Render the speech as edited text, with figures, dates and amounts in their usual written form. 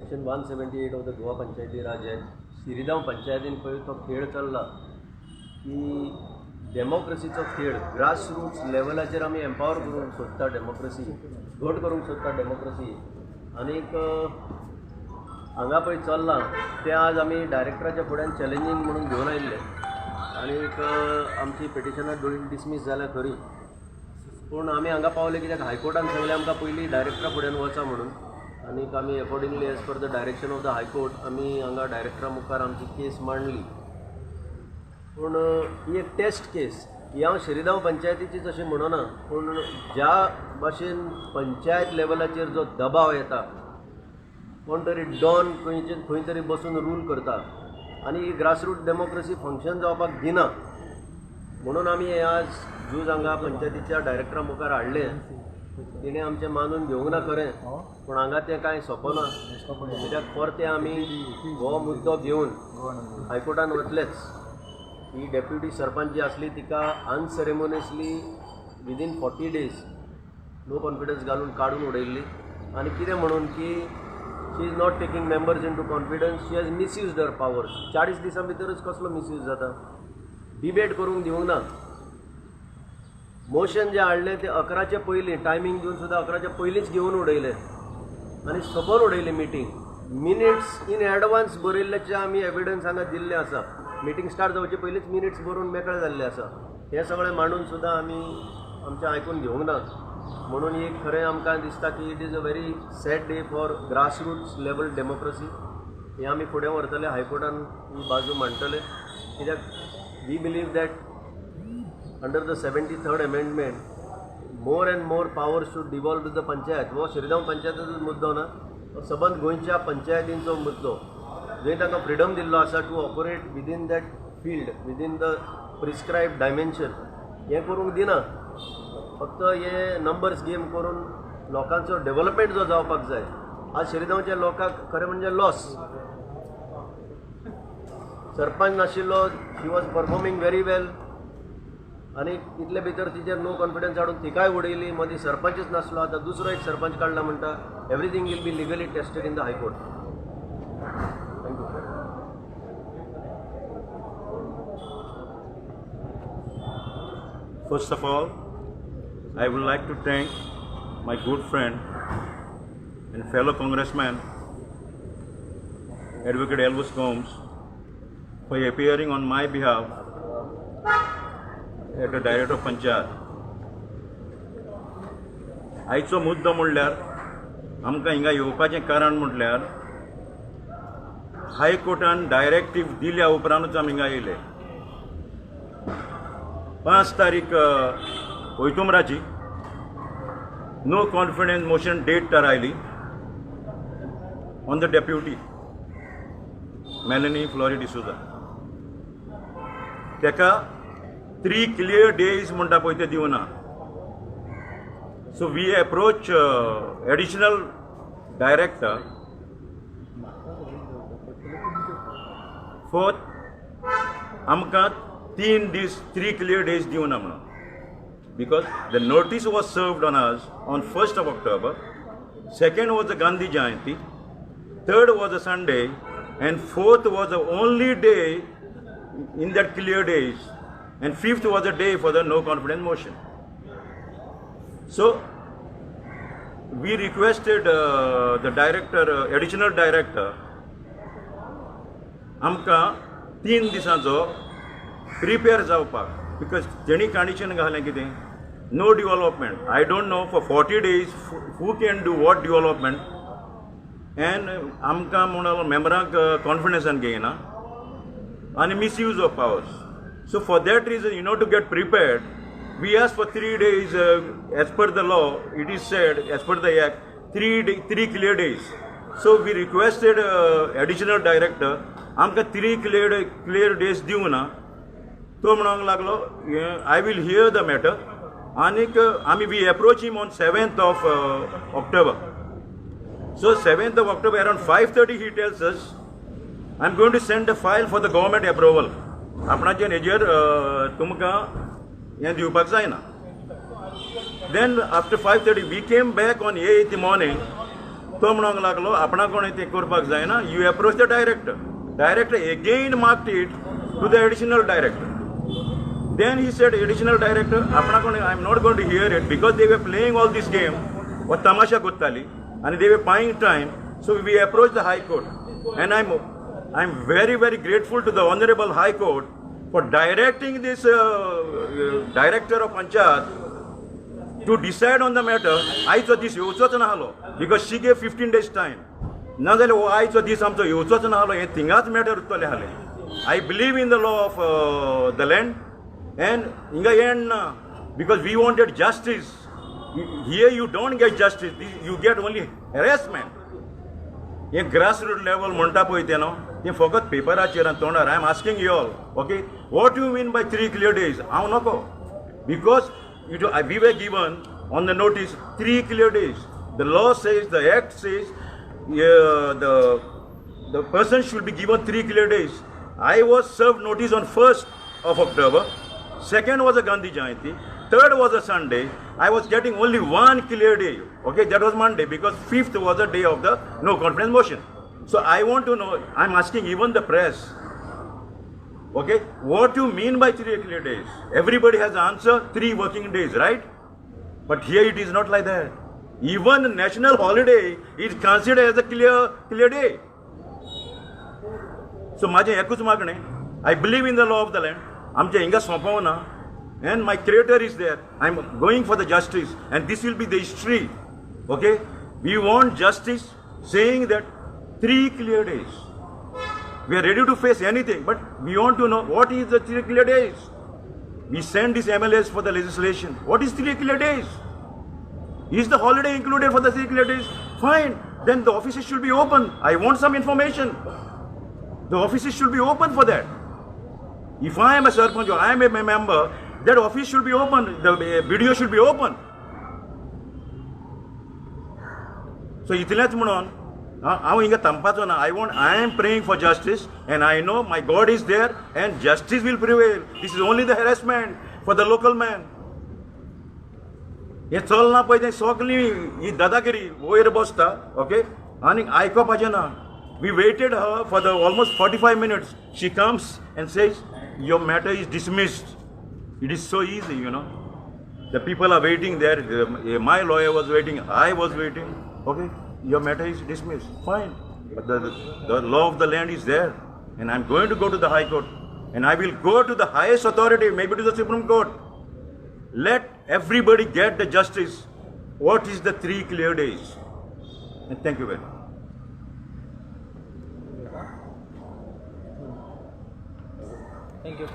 Section 178 of the Goa Panchayati Raj Act. Siridao पंचायतीन पळय तो खेळ चल्ला की डेमोक्रेसीचो खेळ ग्रास रूट्स लेवलाचेर आमी एम्पावर करूंक सोदता, डेमोक्रेसी घट करूंक सोदता डेमोक्रेसी. आनीक हांगा पळय चल्लां तें आज आमी डायरेक्टराच्या फुड्यान चॅलेंजींग म्हणून घेवन आयिल्ले आनीक आमची पिटिशनां दोन डिसमीस जाल्या खरी, पूण आमी हांगा पावले कित्याक हायकोर्टान सांगलें आमकां पयलीं डायरेक्टरा फुड्यान वचा म्हणून. आनीक आमी accordingly as per the direction of the High Court आमी हांगा डायरेक्टरा मुखार आमची केस मांडली. पूण ही एक टेस्ट केस. ही हांव शिरिदांव पंचायतीचीच अशें म्हणना, पूण ज्या भाशेन पंचायत लेवलाचेर जो दबाव येता, कोण तरी डॉन खंयचे खंय तरी बसून रूल करता आनी ही ग्रासरूट डेमोक्रेसी फंक्शन जावपाक दिना म्हणून आमी हें आज झूज हांगा पंचायतीच्या डायरेक्टरा मुखार हाडलें. तिणें आमचें मानून घेवंक ना खरें, पूण हांगा तें कांय सोंपना कित्याक परतें आमी हो मुद्दो घेवन हायकोर्टान वतलेच. ही डेप्युटी सरपंच जी आसली तिका unceremoniously within 40 days no confidence घालून काडून उडयल्ली आनी कितें म्हणून की she is not taking members into confidence, she has misused her powers. 40 दिसां भितरूच कसलो मिसयूज जाता? डिबेट करूंक दिवंक ना. मोशन जें हाडलें तें 11च्या पयलीं टायमींग दिवन सुद्दां 11च्या पयलींच घेवन उडयलें आनी सोंपोवन उडयली मिटींग. मिनिट्स इन एडवान्स बरयल्ल्याचे आमी एविडन्स हांगा दिल्ले आसा. मिटींग स्टार्ट जावचे पयलींच मिनिट्स बरोवन मेकळे जाल्ले आसा. हें सगळें मांडून सुद्दां आमी आमचें आयकून घेवंक ना म्हणून एक खरें आमकां दिसता की it is a very sad day for grassroots level democracy. हें आमी फुडें व्हरतले, हायकोर्टान ही बाजू मांडटले कित्याक we believe that under the 73rd amendment more and more power should devolve to the panchayat. हो शिरगांव पंचायतीचो मुद्दो ना, हो सबंद गोंयच्या पंचायतींचो मुद्दो, जंय तांकां फ्रिडम दिल्लो आसा to operate within that field, within the prescribed dimension. हें करूंक दिना, फक्त हे नंबर्स गेम करून लोकांचो डेव्हलपमेंट जो जावपाक जाय, आज शिरगांवच्या लोकांक खरें म्हणजे लॉस. सरपंच नाशिल्लो, she was performing very well आनी इतले भितर तिचेर नो कॉन्फिडन्स हाडून तिकाय उडयली. मदीं सरपंचच नासलो, आतां दुसरो एक सरपंच काडला म्हणटा. Everything will be legally tested in the High Court. Thank you. First of all, I would like to thank my good friend and fellow Congressman, Advocate Elvis Gomes, for appearing on my behalf at the Director of Panchayat. आयचो मुद्दो म्हणल्यार आमकां हिंगा येवपाचें कारण म्हटल्यार हायकोर्टान डायरेक्टीव दिल्या उपरांतूच आमी हिंगा येयले. 5 तारीख ओयतुमराची नो कॉन्फिडन्स मोशन डेट थारायली on the deputy Melanie Flory D'Souza. तेका थ्री क्लियर डेज म्हणटा पळय ते दिवना. So we approach additional director for आमकां 3 दीस, थ्री क्लियर डेज दिवना म्हणून, because the notice was served on us on 1st of October, second was the Gandhi Jayanti, third was a Sunday, and fourth was the only day in that clear days, and fifth was a day for the no confidence motion. So we requested the director, additional director, आमकां 3 दिसांचो prepare जावपाक, because तेणी condition घालें कितें, no development. I don't know for 40 days who can do what development. And आमकां म्हणून मेंबरांक कॉन्फिडन्सान घेयना आनी misuse of powers. So for that reason, to get prepared, we ask for 3 days. As per the law, it is said, as per the act, 3 day, 3 clear days. So we requested additional director आमकां three clear days दिवना ना. तो म्हणूंक लागलो, I will hear the matter. आनीक आमी we approach him on 7th of October. So 7th of October around 5:30 he tells us, I am going to send a file for the government approval. आपणाचे हेजेर तुमकां हें दिवपाक जायना. Then after 5:30 we came back on 8 morning. तो म्हणूंक लागलो आपणा कोणें तें करपाक जायना, you approach the director. Director again marked it to the additional director. Then he said, additional director, आपणा कोणें, I am not going to hear it because they were playing all this game. हो तमाशा करताली आनी they were buying time. So we approach the High Court and I am very very grateful to the Honourable High Court for directing this director of panchayat to decide on the matter. आयचो दीस येवचोच नासलो because she gave 15 days time. नाजाल्यार हो आयचो दीस आमचो येवचोच नासलो. हें थिंगाच मॅटर उरतलें आसलें. I believe in the law of the land and हिंगा एंड ना because we wanted justice. Here you don't get justice, you get only harassment. हे ग्रास रूट लेवल म्हणटा पळय तें न्हू, तें फकत पेपराचेर आनी तोंडार. I am asking you all, okay, what you mean by 3 clear days? हांव नको because it we were given on the notice 3 clear days. The law says, the act says, the person should be given 3 clear days. I was served notice on 1st of October. Second was a Gandhi Jayanti. Third was a Sunday. I was getting only one clear day. Okay, that was Monday because fifth was the day of the no confidence motion. So I want to know, I'm asking even the press, okay, what you mean by 3 clear days? Everybody has answer 3 working days, right? But here it is not like that. Even national holiday is considered as a clear day. So माझें एकूच मागणें, I believe in the law of the land. आमचें हिंगा सोंपोवना and my creator is there. I am going for the justice and this will be the history. Okay, we want justice saying that 3 clear days. We are ready to face anything, but we want to know what is the 3 clear days. We send these MLAs for the legislation. What is 3 clear days? Is the holiday included for the 3 clear days? Fine. Then the offices should be open. I want some information. The offices should be open for that. If I am a sarpanch or I am a member, that office should be open. The BDO should be open. So इतलेंच म्हणून हांव हिंगा थांबपाचो ना. I am praying for justice and I know my God is there and justice will prevail. This is only the harassment for the local man. हें चलना पळय तें सगळी ही दादागिरी वयर बसता, ओके, आनी आयकोपाचें ना. We waited her for the almost 45 minutes. She comes and says your matter is dismissed. It is so easy. The people are waiting there. My lawyer was waiting. I was waiting. Okay, your matter is dismissed. Fine. But the law of the land is there. And I'm going to go to the High Court. And I will go to the highest authority, maybe to the Supreme Court. Let everybody get the justice. What is the 3 clear days? And thank you very much. Thank you.